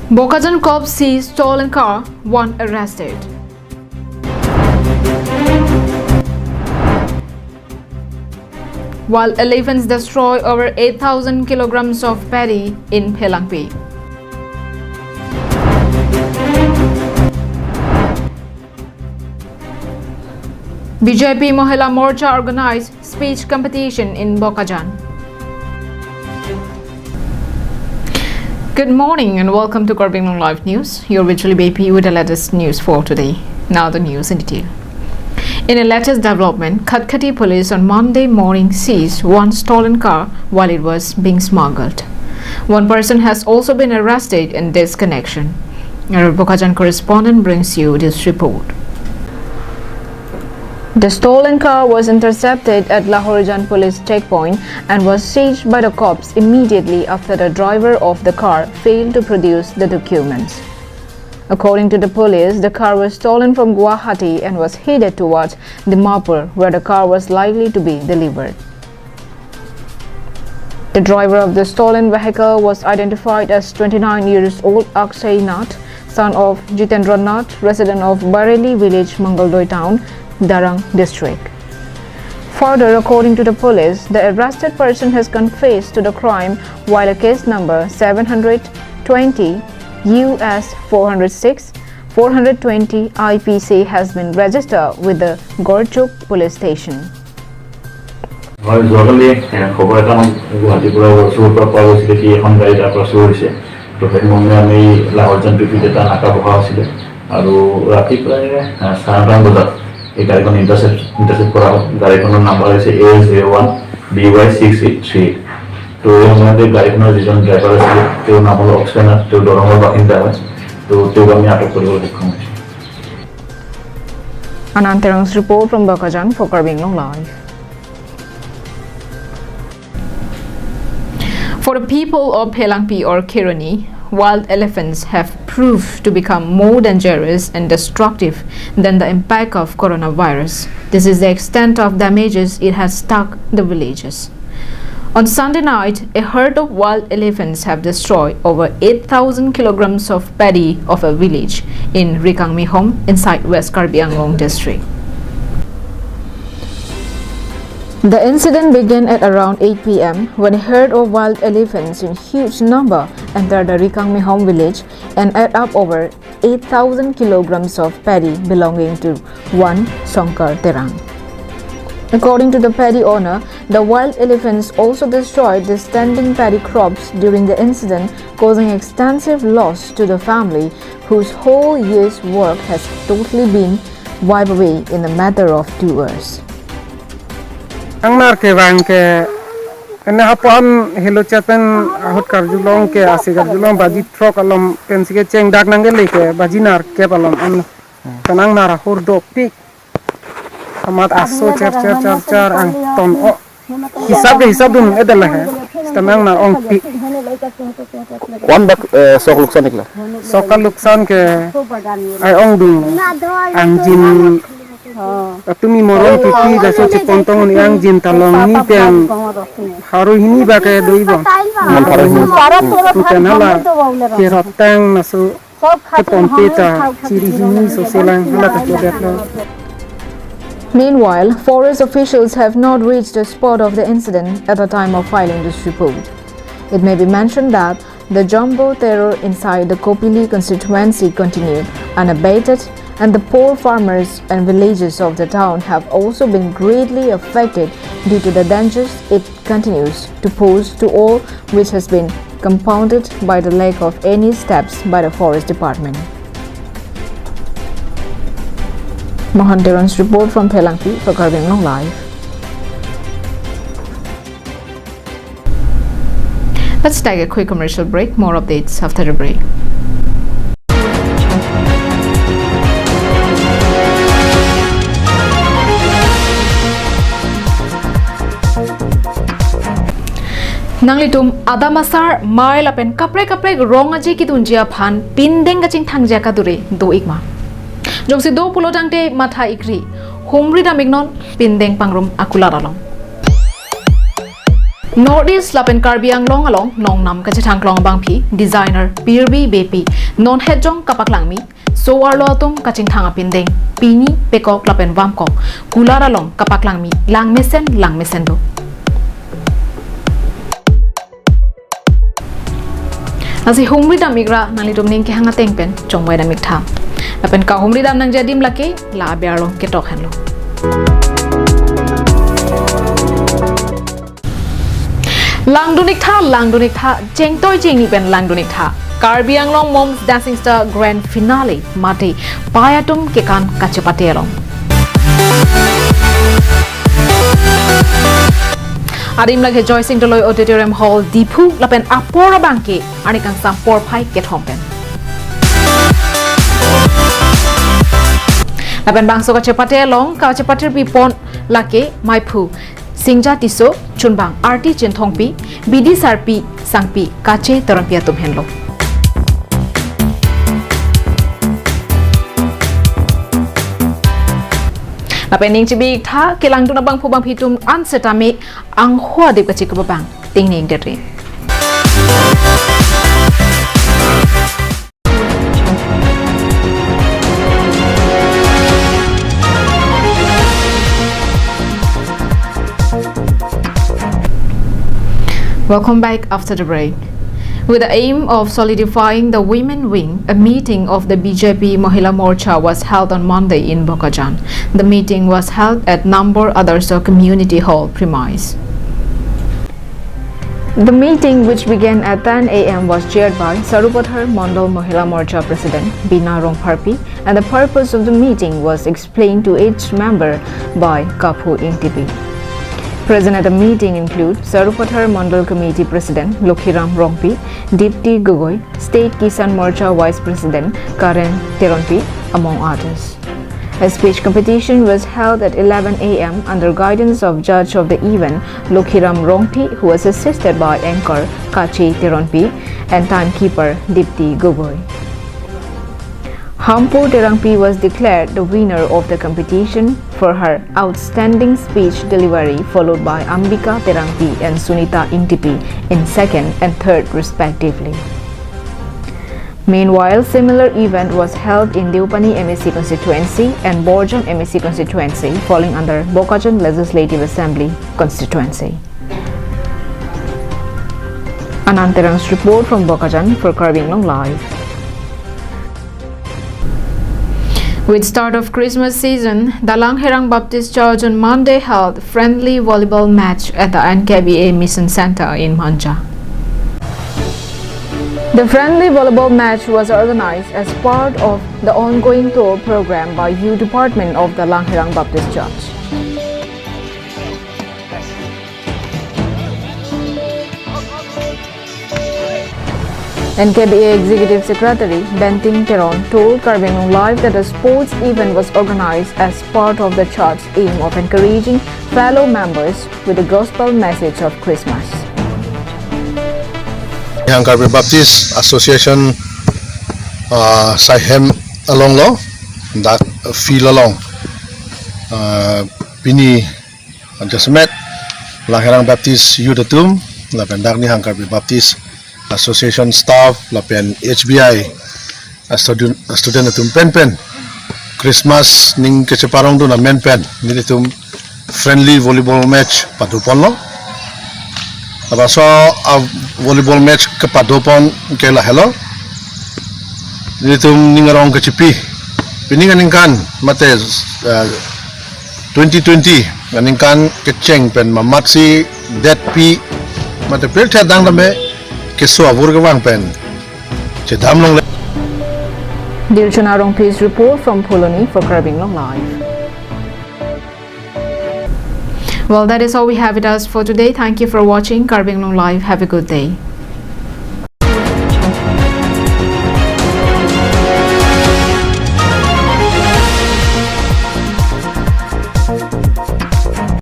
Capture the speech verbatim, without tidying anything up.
Bokajan cops seize stolen car, one arrested. Wild elephants destroy over eight thousand kilograms of paddy in Phelangpi. B J P Mahila Morcha organized speech competition in Bokajan. Good morning and welcome to Karbi Anglong Live News. You're with Julie Baby with the latest news for today. Now the news in detail. In the latest development, Khatkhati police on Monday morning seized one stolen car while it was being smuggled. One person has also been arrested in this connection. Our Bokajan correspondent brings you this report. The stolen car was intercepted at Lahorijan police checkpoint and was seized by the cops immediately after the driver of the car failed to produce the documents. According to the police, the car was stolen from Guwahati and was headed towards Dimapur, where the car was likely to be delivered. The driver of the stolen vehicle was identified as twenty-nine years old Akshay Nath, son of Jitendra Nath, resident of Bareli village, Mangaloi town, Darrang district. Further, according to the police, the arrested person has confessed to the crime, while a case number seven hundred twenty U S four hundred six, four hundred twenty I P C has been registered with the Gorchuk police station. হয়, যোৱাকালি, এ, খবৰ এটা আমাক গুৱাহাটীৰ পৰা, চুৰৰ পৰা পোৱা গৈছিলে কি এখন গাড়ী তাৰ পৰা চুৰ হৈছে। তো সেই মৰ্মে আমি লাহৰজান পি পিত এটা নাকা বহা হৈছিলে আৰু ৰাতি প্ৰায়, এ, চাৰে নটামান বজাত এই গাড়ীখন ইণ্টাৰচেপ্ট, ইণ্টাৰচেপ্ট কৰা হ'ল। গাড়ীখনৰ নাম্বাৰ হৈছে A zero' one B Y six eight three eight. তো এই সময়তে গাড়ীখনৰ যিজন ড্ৰাইভাৰ আছিলে, তেওঁৰ নাম হ'ল অক্সেনা, তেওঁ দৰঙৰ বাসিন্দা হয়। তো তেওঁক আমি আটক কৰিবলৈ সক্ষম হৈছোঁ। Anand Terang's report from Bokajan for Karbi Anglong Live. For the people of Phelangpi or Kheroni, wild elephants have proved to become more dangerous and destructive than the impact of coronavirus. This is the extent of damages it has struck the villages. On Sunday night, a herd of wild elephants have destroyed over eight thousand kilograms of paddy of a village in Rikangmehom inside West Karbi Anglong district. The incident began at around eight P M when a herd of wild elephants in huge number entered the Rikangmehom village and ate up over eight thousand kilograms of paddy belonging to one Shankar Terang. According to the paddy owner, the wild elephants also destroyed the standing paddy crops during the incident, causing extensive loss to the family, whose whole year's work has totally been wiped away in a matter of two hours. Nangnar kevang ke ene hapu-an helo chet pen ahut karjulong ke, asi karjulong baji throk alom pensi kecheng dak nangkele ke baji nerkep alom an. Ke nangnar ahur dopik amat aso cher cher cher cher angton o. Hisab ke hisab dun-un-edet lahai. Seta nangnar ongpik. Kwan bak, eh, sok luksan ikla? Sok aluksan ke ai ongdung. Angjin atumi morong kipi laso chepontong un-e, angjin ta longni pen pharo hini bak ke do-ibom. Pharo hini. Tu pen hala kerot tang laso cheponte ta chiri hini so selang hala ta chodetlo. Meanwhile, forest officials have not reached the spot of the incident at the time of filing this report. It may be mentioned that the jumbo terror inside the Kopili constituency continued unabated, and the poor farmers and villages of the town have also been greatly affected due to the dangers it continues to pose to all, which has been compounded by the lack of any steps by the forest department. Mohan Teron's report from Phelangpi for Karbi Anglong Live. Let's take a quick commercial break. More updates after the break. Nanglitum adam asar, mei lapen kaprek kaprek rong aje kedunji aphan pindeng kachingthangji akadure do-ik ma? Jongsi do pulo tangte matha ikri, humri dam-iknon pindeng pangrum akulat along. North East lapen Karbi Anglong along nongnam kachethangklong abangpi designer Pirbi Beypi non hetjong kapaklangmi so-arlo atum kachingthang apindeng pini pekok lapen vamkok kular along kapaklangmi langmesen langmesen do. Lasi humri dam ikra nanglitum ning kehang ateng pen chongvai dam iktha. Lapen kahumri dam nangji adim lake la aber along ketok henlo. Langdun iktha, langdun iktha, chengtoi chengni pen langdun iktha. Karbi Anglong Mom's Dancing Star Grand Finale mate pai atum kekan kachepate along. Adim lake Joysing Doloi Auditorium Hall, Diphu, lapen apor abangke arni kangsam porphai kethom pen. Lapen bangso kachepate along kachepatirpi pon lake maiphu Singja Tisso, chunbang Arti Chinthongpi, bidi sarpi sangpi Kache Teronpi atum henlo. Lapen ning chibi iktha, kelangdun abangphu bangphi atum an setame angho adip kachekup abang tingning dere. Welcome back after the break. With the aim of solidifying the women wing, a meeting of the B J P Mahila Morcha was held on Monday in Bokajan. The meeting was held at number Adarsha Community Hall premise. The meeting, which began at ten a m, was chaired by Sarupathar Mandal Mahila Morcha President Bina Rongpharpi, and the purpose of the meeting was explained to each member by Kaphu Ingtipi. Present at the meeting include Sarupathar Mandal Committee President Lokhiram Rongpi, Dipti Gogoi, State Kisan Morcha Vice President Karen Teronpi, among others. A speech competition was held at eleven a m under guidance of judge of the event, Lokhiram Rongpi, who was assisted by anchor Kache Teronpi and timekeeper Dipti Gogoi. Hampur Terangpi was declared the winner of the competition for her outstanding speech delivery, followed by Ambika Terangpi and Sunita Ingtipi in second and third respectively. Meanwhile, similar event was held in Deopani M A C constituency and Borjan M A C constituency, falling under Bokajan Legislative Assembly constituency. Anand Terang's report from Bokajan for Karbi Anglong Live. With start of Christmas season, the Langherang Baptist Church on Monday held friendly volleyball match at the N K B A Mission Center in Manja. The friendly volleyball match was organized as part of the ongoing tour program by Youth Department of the Langherang Baptist Church. N K B A Executive Secretary Benting Teron told Karbi Anglong Live that the sports event was organized as part of the church's aim of encouraging fellow members with the gospel message of Christmas. Yang Karbi Baptist Association, ah, saihem along lo, dak field along, ah, pini jasemet Langherang Baptist Youth atum, lapen dak Nihang Karbi Baptist Association staff, lapen H B I a student, a student atum penpen Christmas ning kecheparongdun amen pen nelitum friendly volleyball match padoponlo. Laso a volleyball match kepadopon ke lahelo. Nelitum ning arong kechipi, pining aningkan mate, eh, twenty twenty aningkan kecheng pen mamatsi detpi mate pirthe dang dame keso avur kevang pen chedam longle. Dilchuna Rongpi's report from Phuloni for Karbi Anglong Live. Well, that is all we have with us for today. Thank you for watching Karbi Anglong Live. Have a good day.